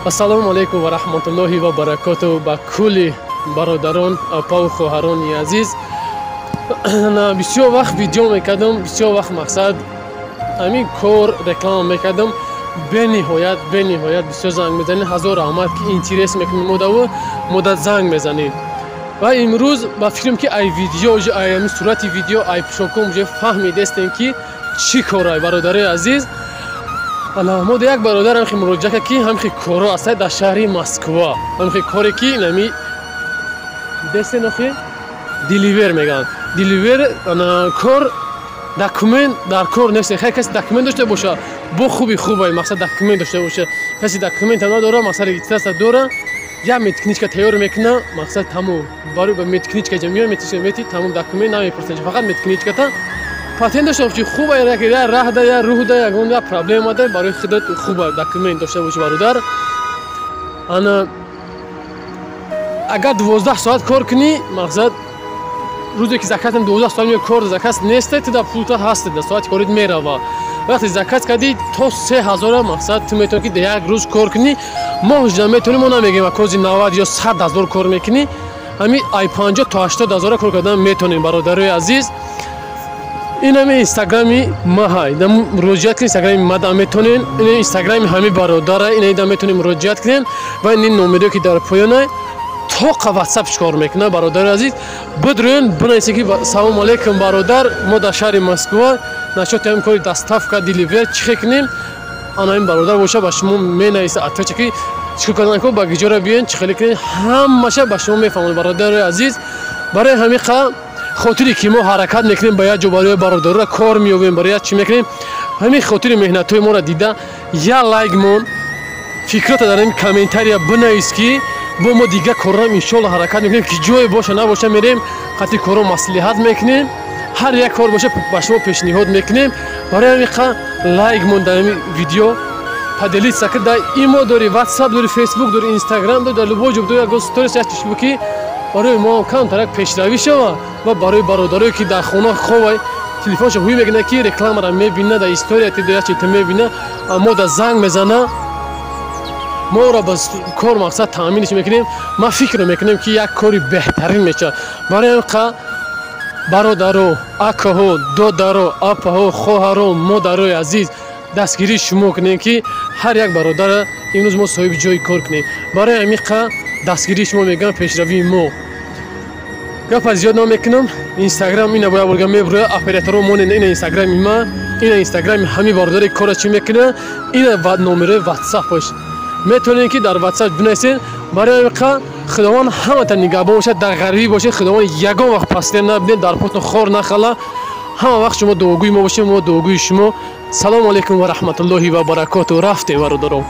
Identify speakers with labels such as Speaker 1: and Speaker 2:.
Speaker 1: Ассалому алайкум ва раҳматуллоҳи ва баракоту ба кулли бародарон, апаву хоҳарони азиз. Бисёр вақт видео мекардам, бисёр вақт мақсад ҳамин кор реклама мекардам. Бениҳоят, бениҳоят бисёр занг мезанед. Ҳазор раҳмат, ки интерес мекунед модаву мода занг мезанед. Ва имрӯз ба фикрам, ки ай видео, ай ҳамин сурати видео, ай пӯшоком уже фаҳмидестем, ки чӣ корай, бародарои азиз. Мо як бародар ҳамхи муроҷиат кард, ки ҳамхи коро ҳастад дар шаҳри Москва, ҳамхи коре, ки инами дестен охи деливер мегӯянд. Деливер кор документ дар кор нест. Хай, каси документ дошта боша, бо хуби хубай, мақсад документ дошта боша. Каси документа надора, мақсад регистрация дора, як медкнижка тайёр мекуна, мақсад тамом. Барои ба медкнижка ҷа меоя, медкнижка мети, тамом, документ намепурсанд, фақат медкнижката. Патент дошта боши, хуба, як раҳда, я рӯҳда ягон я проблема да, барои худат хуба документ дошта боши, бародар. Ана агар 12 соат кор кунӣ, мақсад рӯзе ки заказам 12 соат меоя, кор заказ нест, ту да пулта ҳаст, да соати корит мерава. Вақте заказ кардӣ, то 3000-а мақсад ту метавонӣ, ки як рӯз кор кунӣ. Моҳ метавонӣ, мо намегем кози 90 ё 100 000 кор мекунӣ, ҳами ай 50 то 80 ҳазора кор кардан метавонем, бародарои азиз. Ин ҳами инстаграми маҳай, муроҷиат кунед, инстаграми мада метавонед, ин инстаграми ҳами бародара, ина да метавонед муроҷиат кунед. Ва ин номеро, ки дар поёна, тоқа ватсап кор мекунад, бародари азиз. Бидроен, бинависед, ки салому алейкум, бародар, мо дар шаҳри Москва насчёти ҳамин кори доставка деливер чӣ хел кунем? Ана ин бародар боша, ба шумо менависа отвеча, ки чӣ кор кардан, ба гиҷора биёен, чӣ хеле кунед, ҳамаша ба шумо мефаҳмонад, бародари азиз. Барои ҳамин хотире ки мо ҳаракат мекунем, ба як ҷо барои бародарора кор меёбем, барои як чӣ мекунем, ҳамин хотири меҳнатҳои моро дида, як лайк мон, фикрота дар ин комментария бинавис, ки бо мо дигар корам иншоалло ҳаракат мекунем, ки ҷое боша набоша, мерем, қати коро маслиҳат мекунем, ҳар як кор боша, ба шумо пешниҳод мекунем. Барои ҳамин лайк мон дар ҳамин видео, поделиться кар, дар имо дори, ватсап дори, фейсбук дори, инстаграм дори, дар любой ҷо дори, ягон сторис, як чиз, ки барои мо камтарак пешравӣ шава ва барои бародарое, ки дар хона ховай, телефоншо ҳуй мекунад, ки рекламаро мебина, дар история ти як чи мебина, мо да занг мезана, мо ӯро ба кор мақсад таъминш мекунем. Ман фикр мекунем, ки як кори беҳтарин мешавад. Барои ҳамин бародаро, акаҳо, додаро, апаҳо, хоҳаро, модарои азиз, дастгирии шумо кунем, ки ҳар як бародара имрӯз мо соҳиби ҷои кор кунем. Барои ҳамин дастгирии шумо мегӯям пешравии мо. Гапа зиёд намекунам. Инстаграм ина бояд бурга мебуроя, операторо монен. Ина инстаграми ма, ина инстаграми ҳамин бародари кора чӣ мекуна, ина номерои ватсапаш, метавонед, ки дар ватсап бинависед. Барои ҳамин Худованд ҳамата нигаҳбон бошад. Дар ғарибӣ бошед, Худованд ягон вақт пастия набинед, дар потон хор нахала. Ҳама вақт шумо дуогӯи мо бошед, мо дуогӯи шумо. Салому алайкум ва раҳматуллоҳи ва баракоту. Рафтем, бародарон.